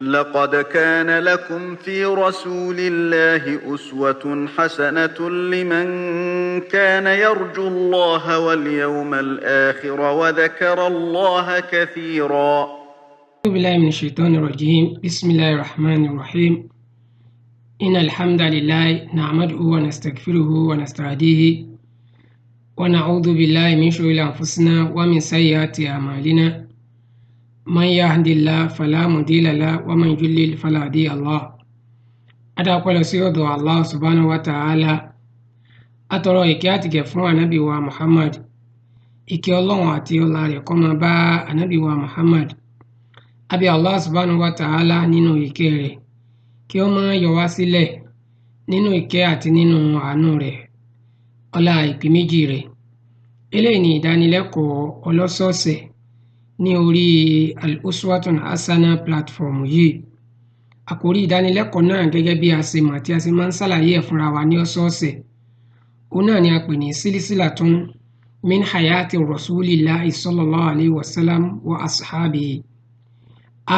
لقد كان لكم في رسول الله أسوة حسنة لمن كان يرجو الله واليوم الآخر وذكر الله كثيرا. أعوذ بالله من الشيطان الرجيم. بسم الله الرحمن الرحيم. إن الحمد لله نعمده ونستغفره ونستهديه ونعوذ بالله من شرور أنفسنا ومن سيئات أعمالنا. من يهد الله فلا مضل له ومن يضلل فلا هادي له. Adáwọ̀pẹ́ lọ sí ọ̀dọ̀ Allah subhanahu wa ta'ala. Atọrọ ìkẹ́ àtìgẹ̀ fún ànábì wa Muhammad. Ìkẹ́ Ọlọ́run àti ọlá rẹ̀ kó máa bá ànábì wa Muhammad. Abi Allah subhanahu wa ta'ala nínú ìkẹ́ rẹ̀ kí ó máa yọ wá sílẹ̀ nínú ìkẹ́ àti nínú àánú rẹ̀, ọlá ìpín méjì rẹ̀. Eléyìí ni ìdánilẹ́kọ̀ọ́ ọlọ́sọ̀ọ̀sẹ̀ ní orí Al-Uswatun Hasana platform yìí. Àkórí ìdánilẹ́kọ̀ọ́ náà, gẹ́gẹ́ bí a ṣe mọ̀ tí a ṣe máa ń ṣàlàyé ẹ̀ fúnra wa ní ọ̀sọ̀ọ̀sẹ̀, òun náà ni a pè ní Silsilatun min hayati Rasulillahi sallallahu alayhi wa sallam wa ashabihi.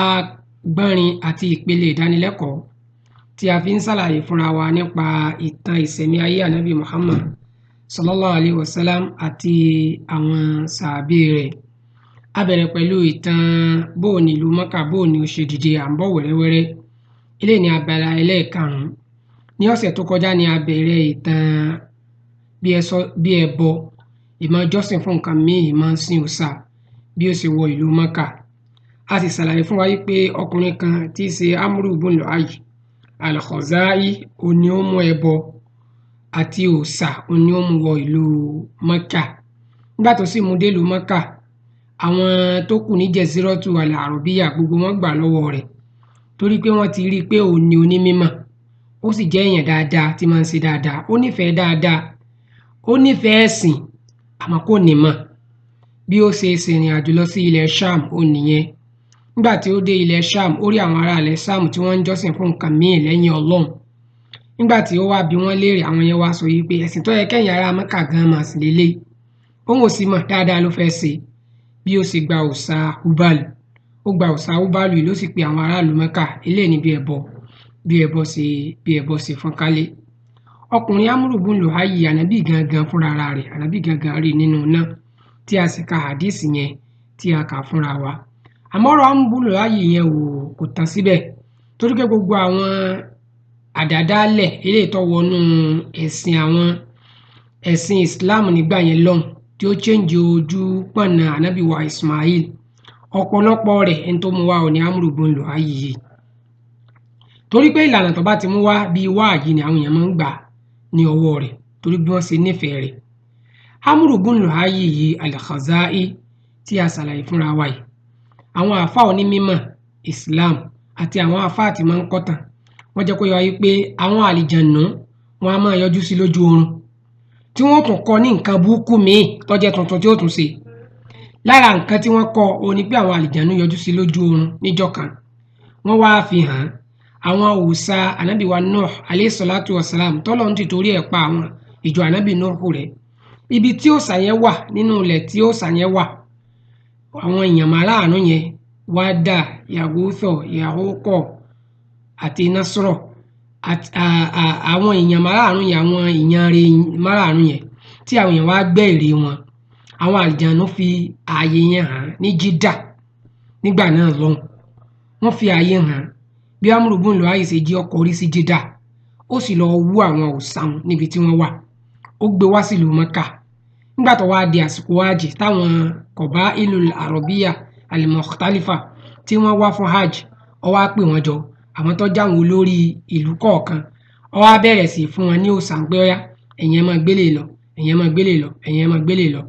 Agbọ́nrin àti ìpele ìdánilẹ́kọ̀ọ́ tí a fi ń ṣàlàyé fúnra wa nípa ìtàn ìṣẹ̀mí ayé ànábì Muhammad sallallahu alayhi wa sallam àti àwọn sàábé rẹ̀. A bẹ̀rẹ̀ pẹ̀lú ìtàn bóò ní ìlú Mọ́kà, bóò ní ó ṣe dìde, à ń bọ̀ wẹ́rẹ́wẹ́rẹ́. Eléyìí ni abala ẹlẹ́ẹ̀karùn-ún. Ní ọ̀sẹ̀ tó kọjá ni a bẹ̀rẹ̀ ìtàn bí ẹbọ, ìmọ̀ jọ́sìn fún nǹkan míì, ìmọ̀ sin òòṣà, bí ó ṣe wọ ìlú Mọ́kà. A sì ṣàlàyé fún wa wípé ọkùnrin kan tí í ṣe Amru ibn Lu'ay al-Khuzai òun ni ó mú ẹbọ àti òòṣà, òun ni ó mú wọ ìlú Mọ́kà. Nígbà tó sì mú dé ìlú Mọ́kà, àwọn tó kù ní Jaziratu al-Arabiyya gbogbo wọn gbà lọ́wọ́ rẹ̀ torí pé wọ́n ti rí i pé òun ni onímímọ̀, ó sì jẹ́ èèyàn dáadáa tí máa ń ṣe dáadáa, ó nífẹ̀ẹ́ dáadáa, ó nífẹ̀ẹ́ ẹ̀sìn, àmọ́ kò ní mọ̀. Bí ó ṣe ṣèrìn àjò lọ sí ilẹ̀ Sham ó nìyẹn. Nígbà tí ó dé ilẹ̀ Sham, ó rí àwọn ará ilẹ̀ Sham tí wọ́n ń jọ́sìn fún nǹkan míì lẹ́yìn Ọlọ́run. Nígbà tí ó wá bi wọ́n léèrè, àwọn yẹn wá sọ yìí pé ẹ̀sìn tó yẹ kẹ́yìn ará Mẹ́kà gan máa sìn lélẹ́yìí. Òun ò sì mọ̀, dáadáa ló fẹ́ ṣe. Bí ó ṣe gba òòṣà Hubal, ó gba òòṣà Hubal yìí ló sì pe àwọn aráàlú Mẹ́kà. Eléyìí ni bí ẹbọ ṣe fọ́n kálé. Ọkùnrin Amru ibn Lu'ay, ànábì gangan fúnra ara rẹ̀, ànábì gangan rí nínú iná tí a sì ka hadisi yẹn tí a kà fúnra wa. Àmọ́ ọ̀rọ̀ Amru ibn Lu'ay yẹn kò tán síbẹ̀, torí pé gbogbo àwọn àdádálẹ̀ eléyìí tó wọnú ẹ̀sìn àwọn ẹ̀sìn Islam nígbà yẹn lọ́hùn tí ó change ojú pọ̀nà ànábì wa Ismail, ọ̀pọ̀lọpọ̀ rẹ̀ ẹni tó mú wá ò ní Amru ibn Lu'ay yìí. Torí pé ìlànà tó bá ti mú wá bíi wáàyí ni àwọn èèyàn máa ń gbà ní ọwọ́ rẹ̀ torí bí wọ́n ṣe nífẹ̀ẹ́ rẹ̀. Amru ibn Lu'ay yìí al-Khuzai tí a ṣàlàyé fúnra wa yìí, àwọn àáfàá onímímọ̀ Islam àti àwọn àáfàá tí máa ń kọ́tàn, wọ́n jẹ́ kó yé wa wípé àwọn àlìjànnú wọn a máa yọjú sí lójú oorun tí wọ́n tún kọ́ ní nǹkan burúkú míì tó jẹ́ tuntun tí ó tún ṣe. Lára nǹkan tí wọ́n kọ́ òun ni pé àwọn àlìjànnú yọjú sí lójú oorun níjọ́ kan, wọ́n wá fi hàn àwọn òòṣà ànábì wa Nuh alayhi salatu wa salam tọ́lọ́run ti torí ẹ̀ pa àwọn ìjọ ànábì Nuh rẹ̀. Ibi tí òòṣà yẹn wà nínú ilẹ̀ tí òòṣà yẹn wà, àwọn èèyàn márààrún yẹn, Wádà, Yàgúthọ̀, Yàhókọ̀ àti Nasrọ̀, àwọn èèyàn márààrún yẹn, àwọn èèyàn rẹ̀ márààrún yẹn tí àwọn èèyàn wá gbẹ́ ère wọn, àwọn àlìjànnú fi ààyè yẹn hàn ní Jídà nígbà náà lọ́hùn. Wọ́n fi ààyè hàn bí Amru ibn Lu'ay ṣe jí ọkọ̀ orí sí Jídà, ó sì lọ wú àwọn òòṣà wọn níbi tí wọ́n wà, ó gbé wá sílùú Mẹ́kà. Nígbà tó wá di àsìkò hajj táwọn qaba'ilul Arabiyya al-mukhtalifa tí wọ́n wá fún hajj, ó wá pè wọ́n jọ, àwọn tó jáwọn olórí ìlú kọ̀ọ̀kan, ó wá bẹ̀rẹ̀ sí fún wọn ní òòṣà pé óyá, ẹ̀yin ẹ máa gbélé lọ, ẹ̀yin ẹ máa gbélé lọ, ẹ̀yin ẹ máa gbélé lọ.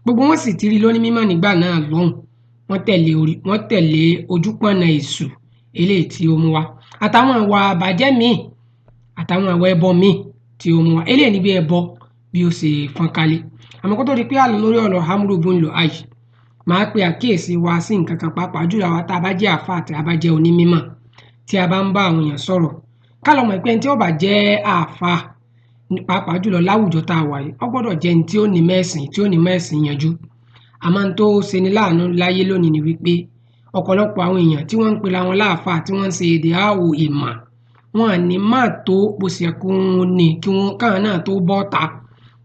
Gbogbo wọn sì ti rí lóní mímọ̀ nígbà náà lọ́hùn. Wọ́n tẹ̀lé ojúpọ̀nà èṣù eléyìí tí ó mú wá àtàwọn ìwà àbàjẹ́ míì àtàwọn ìwà ẹbọ míì tí ó mú wá. Eléyìí ni bí ẹbọ bí ó ṣe fọ́n kálé. Àmọ́ kó tó di pé a lọ lórí ọ̀rọ̀ Amru ibn Lu'ay, màá pe àkíyèsí wa sí nǹkan kan, pàápàá jùlọ àwa tá a bá jẹ́ àáfàá àti a bá jẹ́ onímímọ̀ tí a bá ń bá àwọn èèyàn sọ̀rọ̀. Ká lọ mọ̀ pé ẹni tí ó bá jẹ́ àáfàá, pàápàá jùlọ láwùjọ tá a wà yìí, ó gbọ́dọ̀ jẹ́ ẹni tí ó ní mẹ́sìn, tí ó ní mẹ́sìn yanjú. Àmọ́ ohun tó ṣeni láàánú láyé lónìí ni wípé Ọ̀pọ̀lọpọ̀ àwọn èèyàn tí wọ́n ń pera wọn láàfáà tí wọ́n ń ṣe èdè àwò ìmọ̀, wọn ní má tó bó ṣe kí wọ́n ní kí wọ́n káwọn náà tó bọ́ ta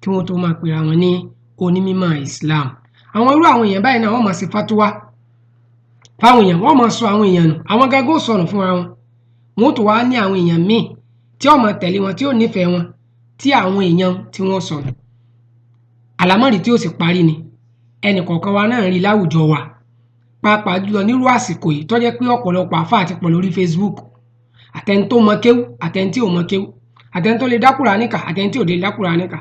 kí wọ́n tó máa pera wọn ní onímọ̀ Islam. Àwọn irú àwọn èèyàn báyìí náà wọ́n máa ṣe fatuwa fáwọn èèyàn, wọ́n máa sọ àwọn èèyàn nù, àwọn gángan ó sọnù fúnra wọn. Wọ́n ó tún wá ní àwọn èèyàn míì tí ó máa tẹ̀lé wọn, tí ó nífẹ̀ẹ́ wọn, tí àwọn èèyàn tí wọ́n sọnù. Àlámọ̀rí tí ó sì parí ni ẹnì kọ̀ọ̀kan wa náà rí láwùjọ wa, pàápàá jùlọ nírú àsìkò yìí tó jẹ́ pé ọ̀pọ̀lọpọ̀ àfáà ti pọ̀ lórí Facebook. Àtẹni tó mọ kéwú, àtẹni tí ò mọ kéwú, àtẹni tó lè dá Kùránì kà, àtẹni tí ò lè dá Kùránì kà.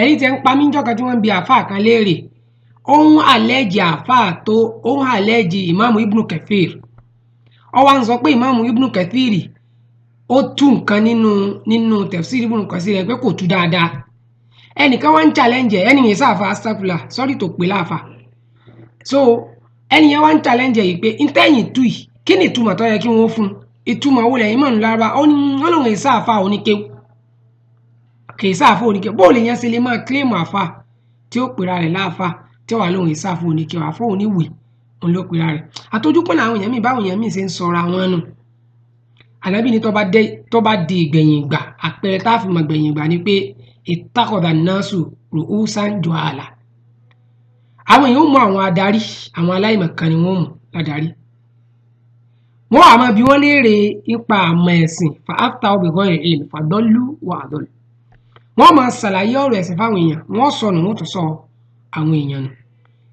Ẹ̀rí tí ń pa mí níjọ́ kan tí wọ́n ń bi àfáà kan léèrè, ó ń àlẹ́jì àfáà tó, ó ń àlẹ́jì Ìmáàmù Ibn Kathir. Ó wá ń sọ pé Ìmáàmù Ibn Kathir ó tú nǹkan nínú tafsir Ibn Kathir rẹ̀ pé kò tú dáadáa. Ẹnìkan wá ń challenge ẹ̀, ẹni yẹn sáfà astagfirullah, sorry tó pè láàfà. So ẹni yẹn wá ń challenge ẹ̀ yìí pé ntẹ́yìn tú yìí, kí ni ìtumọ̀ tó yẹ kí wọ́n fún un? Ìtumọ̀ wo lẹ̀yin mọ̀ ní Lárúbáwá? Ó ní ó lóun kì í sáfà oníkéwú. Kì í sáfà oníkéwú. Bó lè yẹn ṣe lè máa claim àfà tí ó pera rẹ̀ láàfà tí ó wà lóun kì í sáfà oníkéwú, àfà oníwèé òun ló pera rẹ̀. Àtojúpọ̀n làwọn èèyàn míì báwọn èèyàn míì ṣe ń sọra wọn nù. Ànábì ní tó bá di ìgbẹ̀yìn ìgbà, àpẹẹrẹ tá a fi mọ̀ gbẹ̀yìn ìgbà ni pé ittakhadha an-nasu ru'usan juhala. Àwọn èèyàn ó mú àwọn adarí, àwọn aláìmọ̀kan ni wọ́n mú ládarí. Wọ́n á máa bi wọ́n léèrè nípa àmọ̀ ẹ̀sìn, fa aftahu bighayri ilm fadallu wa adallu. Wọ́n máa ṣàlàyé ọ̀rọ̀ ẹ̀sìn fáwọn èèyàn, wọ́n sọnù, wọ́n tún sọ àwọn èèyàn nù.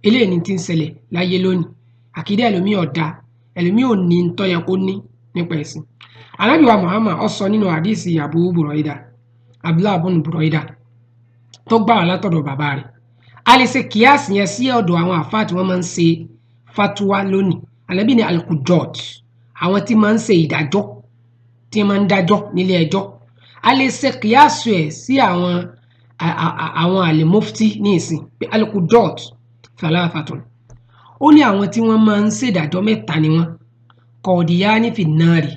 Eléyìí ni tí ń ṣẹlẹ̀ láyé lónìí. Àkídà ẹlòmíì ò da, ẹlòmíì ò ní ń tó yẹ kó ní nípa ẹ̀sìn. Ànábì wa Muhammad ó sọ nínú àdísì Abu Buraida, Abdullah ibn Buraida, tó gbà wá látọ̀dọ̀ bàbá rẹ̀. A lè ṣe kíyàsí yẹn sí ọ̀dọ̀ àwọn àfáà tí wọ́n máa ń ṣe fatuwa lónìí. Ànábì ní al-qudot, àwọn tí máa ń ṣe ìdájọ́, tí máa ń dájọ́ nílé ẹjọ́. A lè ṣe kíyàsí ẹ̀ sí àwọn àlèmọ́fítì ní ìsìn pé al-qudot thalathatun. Ó ní àwọn tí wọ́n máa ń ṣe ìdájọ́ mẹ́ta ni wọ́n. Qadiyani fi nnari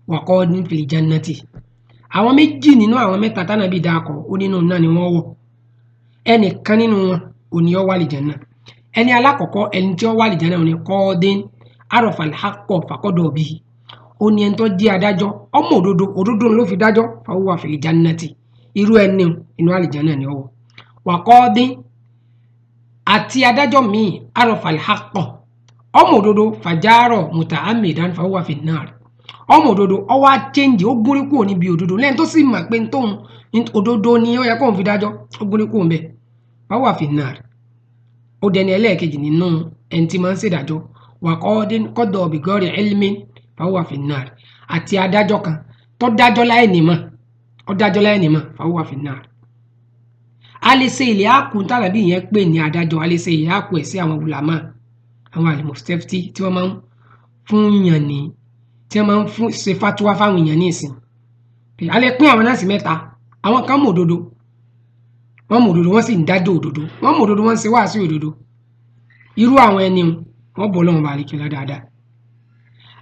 wa qadin fil jannati. Àwọn méjì nínú àwọn mẹ́ta tánàbí dákọ̀ ó nínú náà ni wọ́n wọ̀. Ẹnìkan nínú wọn ò ní ó wà lìjánná. Ẹni alákọ̀ọ́kọ́ ẹni tí ó wà lìjánná ò ní qadin arafa al-haqqa faqada bihi. Ó ní ẹni tó jẹ́ adájọ́, ọmọ òdodo, òdodo ló fi dájọ́, fahuwa fil jannati. Irú ẹni inú àlìjánná ni ó wọ̀. Wa qadin àti adájọ́ míì arafa al-haqqa, ọmọ òdodo fajara muta'ammidan fahuwa fin nar. Ọmọ òdodo ó wá change, ó gúnrí kúrò níbi òdodo lẹ́yìn tó sì mọ̀ pé tóun òdodo ni ó yẹ kóun fi dájọ́, ó gúnrí kúrò ńbẹ̀, fahuwa fin nar. Ó dẹni ẹlẹ́ẹ̀kejì nínú ẹni tí máa ń ṣèdájọ́. Wa qadin qada bighayri ilmin fahuwa fin nar. Àti adájọ́ kan tó dájọ́ láì nímọ̀, ó dájọ́ láì nímọ̀, fahuwa fin nar. A lè ṣe ilẹ̀ àkú tàbí ìyẹn pè ní adájọ́, a lè ṣe ilẹ̀ àkú ẹ̀ sí àwọn ulama, àwọn al-mustafti tí wọ́n máa ń fún yàn ní, tí wọ́n máa ń fún ṣe fatuwa fáwọn èèyàn ní ìsìn. A lè pín àwọn náà sí mẹ́ta. Àwọn kan mọ̀ òdodo, wọ́n mọ̀ òdodo, wọ́n sì ń dájọ́ òdodo, wọ́n mọ̀ òdodo, wọ́n ń ṣe wáàsí òdodo. Irú àwọn ẹni wọ́n bọ̀ lọ́wọ́ àlekèlá dáadáa.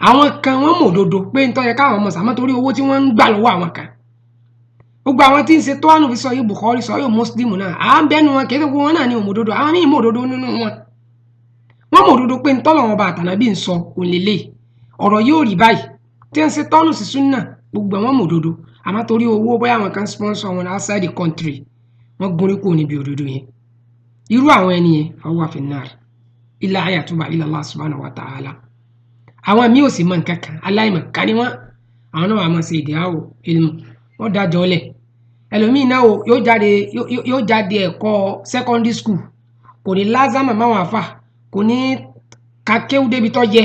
Àwọn kan wọ́n mọ̀ òdodo pé ń tó yẹ káwọn ọmọ sàmọ́ torí owó tí wọ́n ń gbà lọ́wọ́ àwọn kan. Gbogbo àwọn tí ń ṣe tọ́wánù fi sọ yìí Bukhari sọ yìí Muslim náà, à ń bẹ́nu wọn kì í ṣe gbogbo wọn náà ní òmòdodo, àwọn míì mọ̀ òdodo nínú wọn. Wọ́n mọ̀ òdodo pé ń tọ́lọ̀ wọn bá àtànábì ń sọ òun lélẹ̀. Ọ̀rọ̀ yóò rí báyìí. Tí ń ṣe tọ́nù sí súnà, gbogbo àwọn mọ̀ òdodo. Àmọ́ torí owó bóyá àwọn kan sponsor wọn outside the country, wọ́n gúnrí kúrò níbi òdodo yẹn. Irú àwọn ẹni yẹn fahuwa fin nar. Illa an yatuba ila Allah subhanahu wa ta'ala. Àwọn míì ò sì mọ nǹkan kan, aláìmọ̀kan ni wọ́n. Àwọn náà wà máa ṣe ìdíyàwó ilmu, wọ́n dájọ́ lẹ̀. Ẹlòmíì náà yóò jáde ẹ̀kọ́ secondary school, kò ní lázàmà máwọn àfà, kò ní ka kéwú débi tó yẹ.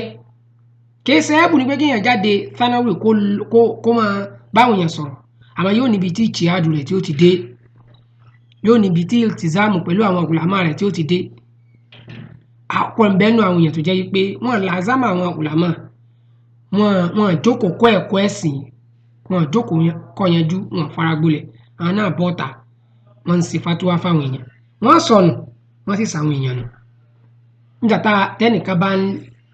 Kìí ṣe ẹ́bù ni pé kéèyàn jáde thanawi kó máa báwọn èèyàn sọ̀rọ̀, àmọ́ yóò níbi tí ìtìhádù rẹ̀ tí ó ti dé, yóò níbi tí ìtìzámù pẹ̀lú àwọn ulama rẹ̀ tí ó ti dé. Àpọ̀ ńbẹ́nu àwọn èèyàn tó jẹ́ wípé wọ́n lázàmà àwọn ulama, wọ́n jókòó kọ́ ẹ̀kọ́ ẹ̀sìn, wọ́n jókòó kọ́ yanjú, wọ́n faragbolẹ̀, àwọn náà bọ́ta, wọ́n ń ṣe fatuwa fáwọn èèyàn, wọ́n sọnù, wọ́n sì sàwọn èèyàn nù. Nígbà tá tẹ́nìkan bá ń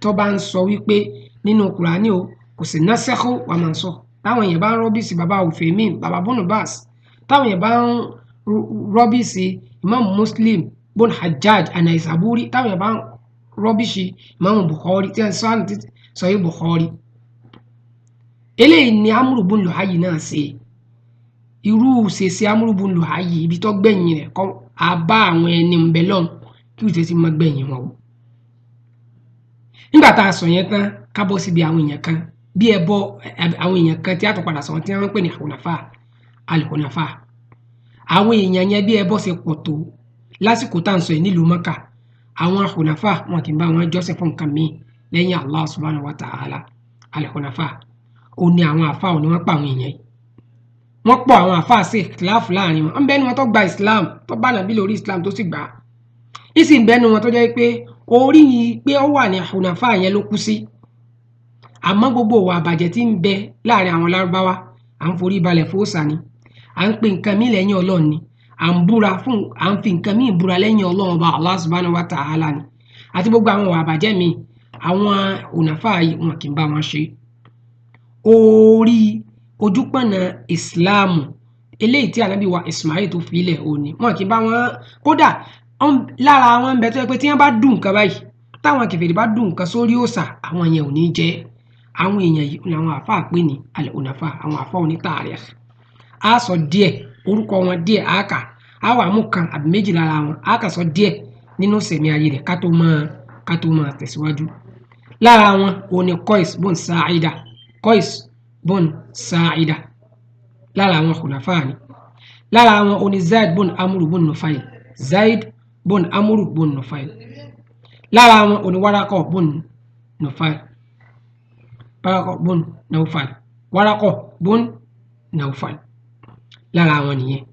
tó bá ń sọ wípé nínú Kùránì o kò sí nasikhu wa mansukh, táwọn èèyàn bá ń rọ́bìsì bàbá Uthaymin, bàbá Ibn Baz, táwọn èèyàn bá ń rọ́bìsì Imam Muslim bon Hajjaj An-Naisaburi, táwọn èèyàn bá ń rọ́bìṣì Ìmáàmù Bukhari tí wọ́n sọ yìí Bukhari. Eléyìí ni Amru bun Luhayy náà ṣe. Irú ṣèṣe Amru bun Luhayy ibi tó gbẹ̀yìn rẹ̀ kọ́ a bá àwọn ẹni ń bẹ lọ́hùn kí òṣèṣì máa gbẹ̀yìn wọn o. Nígbà tá a sọ yẹn tán, ká bọ́ síbi àwọn èèyàn kan bí ẹbọ àwọn èèyàn kan tí a tún padà sọ tí wọ́n ń pè ní al-Hunafa al-Hunafa. Àwọn èèyàn yẹn bí ẹbọ ṣe pọ̀ tó lásìkò tá à ń sọ yìí nílùú Mẹ́kà, àwọn Hunafa wọn kì í bá wọn jọ́sìn fún nǹkan míì lẹ́yìn Allah subhanahu wa ta'ala. Al-Hunafa ó ní àwọn àfa ò ní wọ́n pa àwọn èèyàn yìí. Wọ́n pọ̀ àwọn àfa ṣe ìkìláàfù láàrin wọn. Ń bẹ́nu wọn tó gba Islam, tó bá nàbí lórí Islam tó sì gbà á. Ìsì ń bẹ́nu wọn tó jẹ́ pé orí yìí pé ó wà ní Hunafa yẹn ló kú sí. Àmọ́ gbogbo ìwà àbàjẹ́ tí ń bẹ láàrin àwọn Lárúbáwá, à ń forí balẹ̀ fóòsà ni, à ń pe nǹkan míì lẹ́yìn Ọlọ́run ni, à ń búra fún, à ń fi nǹkan míì búra lẹ́yìn Ọlọ́run ọba Allah subhanahu wa ta'ala ni, àti gbogbo àwọn ìwà àbàjẹ́ míì, àwọn Hunafa yìí wọn kì í bá wọn ṣe. Orí ojúpọ̀nà Ìsìláàmù eléyìí tí Ànábì wa Ismail tó fi ilẹ̀ òní wọn kì í bá wọn. Kódà lára wọn ń bẹ tó yẹ pé tí wọ́n bá dùn nǹkan báyìí, táwọn kèfèrí bá dùn nǹkan sórí òòṣà, àwọn yẹn ò ní jẹ. Àwọn èèyàn yìí ni àwọn àáfàá pè ní al-Hunafa, àwọn àáfàá onítàárẹ̀. Á sọ díẹ̀ orúkọ wọn díẹ̀, á kà á wà mú kan àbí méjì lára wọn, á kà sọ díẹ̀ nínú sẹ̀mí ayé rẹ̀ ká tó máa tẹ̀síwájú. Lára wọn òun ni Qais bun Sa'ida, Qais bun Sa'ida, lára àwọn Hunafa ni. Lára wọn òun ni Zaid bun Amru bun Nufail, Zaid bun Amru bun Nufail. Lára wọn òun ni Waraqah bun Nufail, Waraqah bun Nawfal, Waraqah bun Nawfal, lára wọn nìyẹn.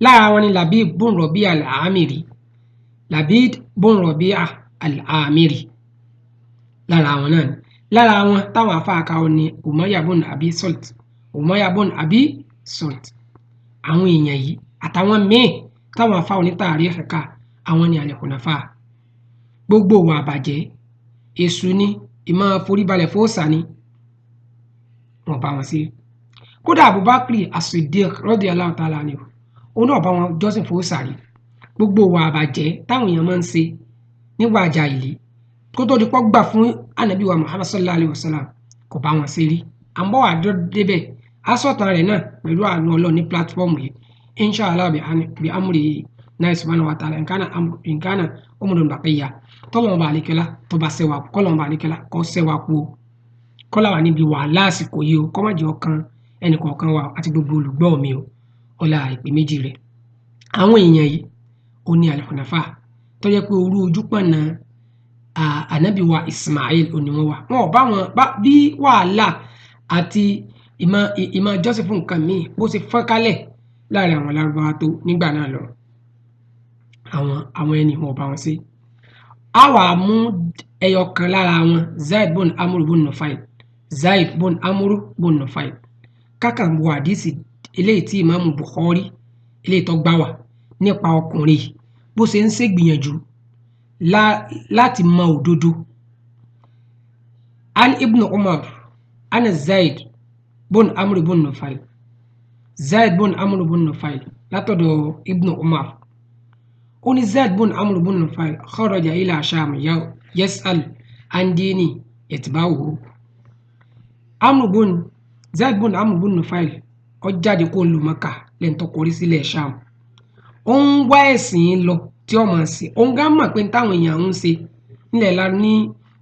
Lára wọn ni Labid bun Rabi'a al-Amiri, Labid bun Rabi'a al-Amiri, lára wọn náà ni. Lára wọn táwọn afáàkà wọn ni Umayya bun Abi Salt, Umayya bun Abi Salt. Àwọn èèyàn yìí àtàwọn míì táwọn afá onítàrí ẹ̀ka, àwọn ni al-Hunafa. Gbogbo ìwà àbàjẹ́, èṣù ni, ìmọ̀ foríbalẹ̀ fóòsà ni, wọn bá wọn sí. Kódà Abubakar as-Siddiq radiyallahu ta'ala anhu, òun náà bá wọn jọ́sìn fóòsà rí. Gbogbo ìwà àbàjẹ́ táwọn èèyàn máa ń ṣe nígbà jàhílì kó tó di pọ́ gbà fún Ànábì wa Muhammad sallallahu alayhi wa sallam, kò bá wọn ṣe rí. À ń bọ̀ wá débẹ̀, á sọ̀tàn rẹ̀ náà pẹ̀lú àánú Ọlọ́run ní pílátífọ́ọ̀mù yìí, inshallah bi amri náà subhanahu wa ta'ala, nǹkan umrun baqiya. Tọ́lọ́mọba àlékẹ́lá tó bá ṣẹ́wà, kọ́lọ́mọba àlékẹ́lá kọ́ ṣẹ́wà kú o, kọ́lá wà níbi wàhálà àsìkò yìí o, kọ́ má jẹ́ ọkàn ẹnìkọ̀ọ̀kan wa àti gbogbo olùgbọ́ mi o, ọlá ìpè méjì rẹ̀. Àwọn èèyàn yìí ó ní al-Hunafa tó jẹ́ pé orú ojúpọ̀nà Ànábì wa Ismail òní wọn wà. Wọn ò bá wọn bí wàhálà àti ìmọ̀ jọ́sìn fún nǹkan míì bó ṣe fọ́n kálẹ̀ láàrin àwọn Lárúbáwá tó nígbà náà lọ. Àwọn ẹni wọn ò bá wọn ṣe. A wà mú ẹyọ kan lára wọn, Zaid bun Amru bun Nufail, Zaid bun Amru bun Nufail. Kákan wo àdísì eléyìí tí Ìmáàmù Bukhari eléyìí tó gbà wá nípa ọkùnrin yìí bó ṣe ń ṣègbìyànjú láti mọ òdodo. An Ibn Umar ana Zaid bun Amru bun Nufail, Zaid bun Amru bun Nufail látọ̀dọ̀ Ibn Umar. Ó ní Zaid bun Amru bun Nufail kharaja ila Sham yas'al an dini yatba'uhu. Zaid bun Amru bun Nufail ó jáde kó lu Mẹ́kà lẹ́yìn tó kọrí sílẹ̀ Sham. Ó ń wá ẹ̀sìn lọ tí ó máa ṣe. Òun gán mọ̀ pé táwọn èèyàn ń ṣe nílẹ̀ la ní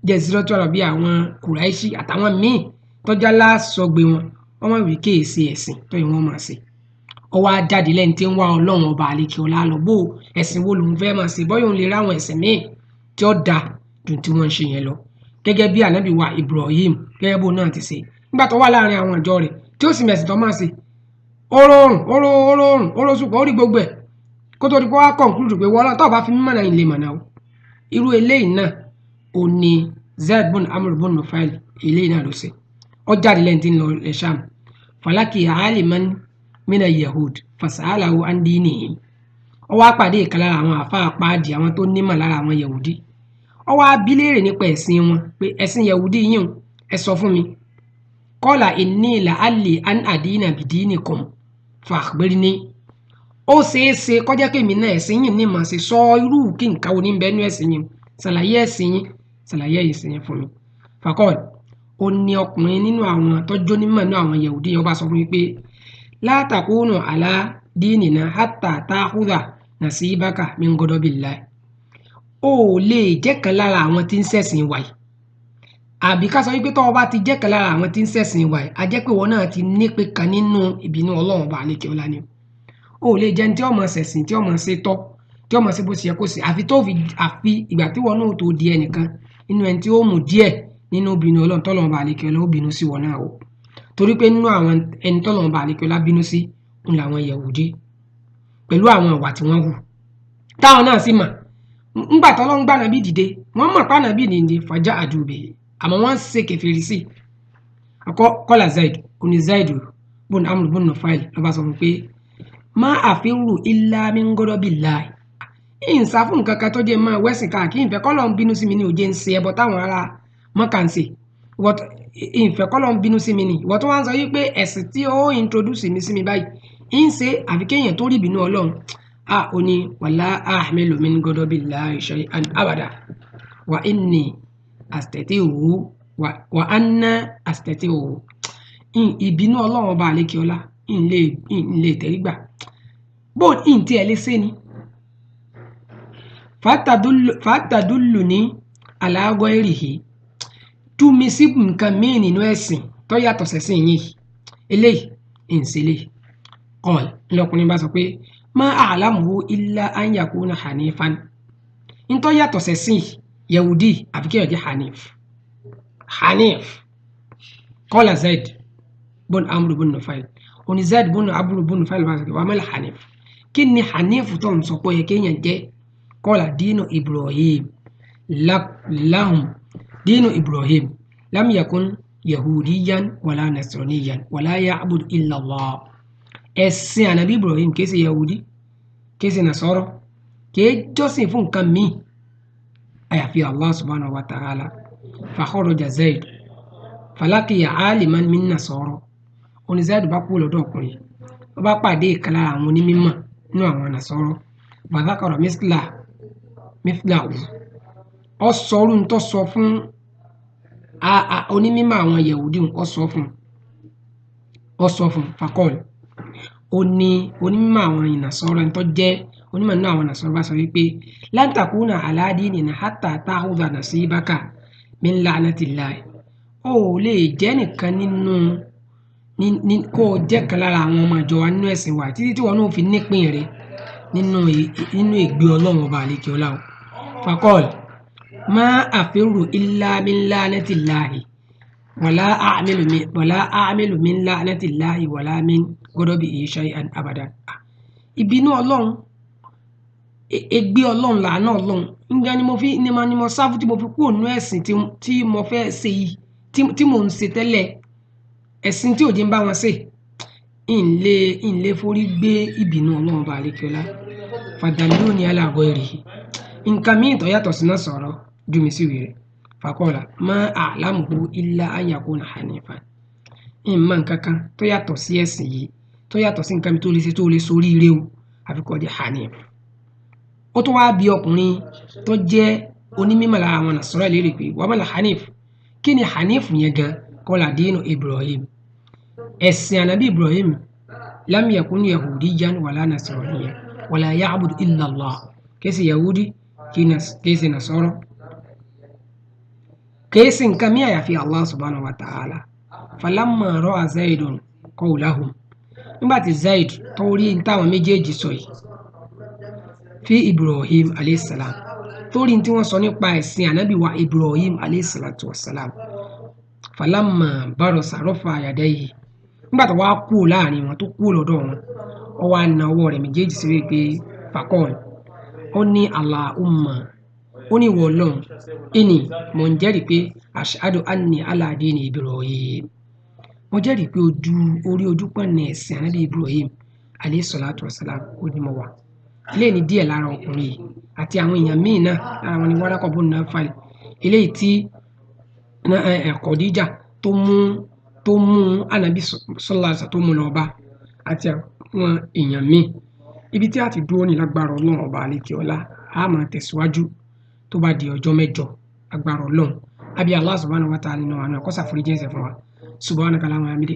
Jaziratu Arabi, àwọn Kùráìṣì àtàwọn míì tọ́já lásọgbé wọn, wọ́n máa wí kéèsì ẹ̀sìn tó yẹ wọ́n máa ṣe. Ó wá jáde lẹ́ni tí ń wá Ọlọ́run ọba àlekè ọlá lọ, bó ẹ̀sìn wo lòun fẹ́ máa ṣe, bọ́yọ̀ òun lè ráwọn ẹ̀sìn míì tí ó da ju tí wọ́n ń ṣe yẹn lọ. Gẹ́gẹ́ bí Ànábì wa Ibrahim gẹ́gẹ́ bó náà ti ṣe nígbà tó wà láàrin àwọn ìjọ rẹ̀ tí ó sì mẹ̀sìn tó máa ṣe. Ó rọrùn, ó rọṣùpọ̀, ó rí gbogbo ẹ̀ kó tó di pé wá conclude pé wọ́n tó bá fi mímọ̀ náà ilé mọ̀nà o. Irú eléyìí náà ò ní Zaid bun Amr bun Nufail eléyìí náà ló ṣe. Ó jáde lẹ́yìn tí ń lọ ilẹ̀ Sham. Falaki aliman mina Yahud fasalahu an dinihim. Ó wá pàdé ìkan lára àwọn àfáà páàdì àwọn tó nímọ̀ lára àwọn Yahudi. Ó wá bi léèrè nípa ẹ̀sìn wọn pé ẹ̀sìn Yahudi yín o, ẹ sọ fún mi. Qala inni la'alli an adina bidinikum fakhbirni. Ó ṣeé ṣe kọjá kémi náà ẹ̀sìn yìí ní màá ṣe, sọ irú kí nǹkan wo ní bẹ́ẹ̀ nú ẹ̀sìn yìí, ṣàlàyé ẹ̀sìn yìí Ṣàlàyé ẹ̀sìn yẹn fún mi. Fakọ́ọ̀lù, ó ní ọkùnrin nínú àwọn tọ́jú onímọ̀ nínú àwọn Yahudi yẹn, ó bá sọ fún mi pé la takunu ala dinina hatta ta'khudha nasibaka min ghadabillahi. Ó lè jẹ́ kan lára àwọn tí ń ṣẹ̀sìn wa yìí, àbí ká sọ wípé tọ́wọ́ bá ti jẹ́ kan lára àwọn tí ń ṣẹ̀sìn wa yìí, a jẹ́ pé wọn náà ti nípe kan nínú ìbínú Ọlọ́run bá àlékè ọlá ni. Ó lè jẹ́ ní tí ọmọ ṣẹ̀sìn, tí ọmọ ṣe tọ́, tí ọmọ ṣe bó ṣe yẹ kó ṣe, àfi tó fi àfi ìgbà tí wọn náà tó di ẹnìkan nínú ẹni tí ó mú díẹ̀ nínú ìbínú Ọlọ́run tọ́lọ́run bá àlékè ọlá ó bínú sí wọn náà o. Torí pé nínú àwọn ẹni tọ́lọ́run bá àlékè ọlá bínú sí ń làwọn Yahudi pẹ̀lú àwọn ìwà tí wọ́n hù, táwọn náà sì mọ̀ ńgbà tọ́lọ́run gbà nàbí dìde, wọ́n mọ̀ pé nàbí dìde fàjà àdùbẹ̀, àmọ́ wọ́n ń ṣe kèfèrí sí i. Kọ́lá Zaid, oní Zaid bùn Amr bùn Nufail ló bá sọ fún pé má àfihàn illa min ghadabillahi, ìǹsà fún nǹkan kan tó jẹ́ máa wẹ́sìn káàkiri, ìfẹ́ kọ́ ló ń bínú sí mi ní òjé ń ṣe ẹbọ táwọn ará Mọ́kà ń ṣe, ìfẹ́ kọ́ ló ń bínú sí mi ní ìwọ tó wá ń sọ yí pé ẹ̀sìn tí ó introduce mi sí mi báyìí ń ṣe àfi kéèyàn tó rí ìbínú Ọlọ́run. A ò ní wala ahmilu min ghadabillahi shay'an abada wa inni astati'u wa anna astati'u. Ìbínú Ọlọ́run ọba àlékè ọlá ń lè tẹ̀rígbà bó ń tí ẹ lè ṣe ni. Fàtàdúlù ní ala ghayrihi, tú mi sí nǹkan míì nínú ẹ̀sìn tó yàtọ̀ sẹ́sìn yìí, eléyìí ń ṣe eléyìí. Qal, ńlọkùnrin bá sọ pé ma a'lamuhu illa an yakuna hanifan, ntọ́ yàtọ̀ sẹ́sìn Yahudi àfi kéèyàn jẹ́ hanif. Hanif. Qala Zaid bun Amr bun Nufail, oní Zaid bun Amr bun Nufail bá sọ pé wa mal hanif, kí ni hanif tó ń sọ pé ó yẹ kéèyàn jẹ́? Qala dinu Ibrahim lahum dinu Ibrahim lam yakun yahudiyan wala nasraniyan wala ya'bud illa Allah. Ẹ̀sìn ànábì Ibrahim kìí ṣe Yahudi, kìí ṣe Nasara, kìí jọ́sìn fún nǹkan míì àyàfi Allah subhanahu wa ta'ala. Fa kharaja Zaid falaqiya aliman min Nasara. Oní Zaid bá kú lọ́dọ̀ ọkùnrin, ó bá pàdé ìkan lára àwọn onímọ̀ nínú àwọn Nasara. Fa dhakara mithlahu, ó sọ orú tó sọ fún onímọ̀ àwọn Yahudi, ó sọ fún faqal, ó ní onímọ̀ àwọn Nasara tó jẹ́ onímọ̀ nínú àwọn Nasara bá sọ wípé lan takuna ala dinina hatta ta'khudha nasibaka min la'natillahi. Ó lè jẹ́ nìkan nínú kó o jẹ́ kan lára àwọn ọmọ ìjọ wa nínú ẹ̀sìn wa títí tí wọn náà fi nípìn rẹ̀ nínú ìgbé Ọlọ́run ọba àlekè ọlá o. Faqal ma afirru illa min la'natillahi wala a'milu min la'natillahi wala min ghadabihi shay'an abadan. Ìbínú Ọlọ́run, ègbé Ọlọ́run, làánà Ọlọ́run, ǹjẹ́ ni mo fi ni mo sáfù tí mo fi kúrò nínú ẹ̀sìn tí mo fẹ́ ṣe yìí, tí mò ń ṣe tẹ́lẹ̀, ẹ̀sìn tí ò jẹ́ ń bá wọn ṣe, ń lè forí gbé ìbínú Ọlọ́run bá àlékè ọlá. Fadalluni ala ghayrihi, nǹkan míì tó yàtọ̀ sí náà sọ̀rọ̀ ju mi sí wèrè. Faqala ma a'lamuhu illa an yakuna hanifan, ìmọ̀ nǹkan kan tó yàtọ̀ sí ẹ̀sìn yìí, tó yàtọ̀ sí nǹkan mi tó lè ṣe tó lè sórí ire o, àfi kó jẹ́ hanif. Ó tún wáá bi ọkùnrin tó jẹ́ onímọ̀ lára àwọn Nasara léèrè pé wa mal hanif, kí ni hanif yẹn gan? Qala dinu Ibrahim, ẹ̀sìn ànábì Ibrahim, lam yakun yahudiyan wala nasraniyan wala ya'budu illa Allah, kìí ṣe Yahudi, kìí ṣe Nasara, kìí ṣe nǹkan mí àyàfi Allah subhanahu wa ta'ala. Falamma ra'a Zaidun qawlahum, nígbà tí Zaid tó rí táwọn méjèèjì sọ yìí fi Ibrahim aleyhisselam, tó rí tí wọ́n sọ nípa ẹ̀sìn ànábì wa Ibrahim aleyhisselatu wassalam, falamma barasa rafa yadayhi, nígbà tó wá kú láàrin wọn, tó kú lọ́dọ̀ wọn, ó wá na ọwọ́ rẹ̀ méjèèjì sí wípé faqal, ó ní Allahumma, ó ní ìwọ Ọlọ́run, ìní mò ń jẹ́rìí pé ashhadu anni ala dini Ibrahim, mo jẹ́rìí pé orí ojú pọ̀nà ẹ̀sìn ànábì Ibrahim alayhi salatu wassalam ó ní mo wà. Eléyìí ni díẹ̀ lára ọkùnrin yìí àti àwọn èèyàn míì náà, lára wọn ni Waraqah bun Nawfal, eléyìí tí Khadija tó mú ànábì sallallahu alaihi wasallam tó mú lọ bá, àti àwọn èèyàn míì. Ibi tí a ti dúró ní lágbára Ọlọ́run ọba àlekè ọlá, a máa tẹ̀síwájú tó bá di ọjọ́ mẹ́jọ. Agbára Ọlọ́run àbí Allah subhanahu wa ta'ala nínú àánú ẹ̀ kó ṣàforíjì ẹ̀ṣẹ̀ fún wa. Subhanaka Allahumma wa bihamdik.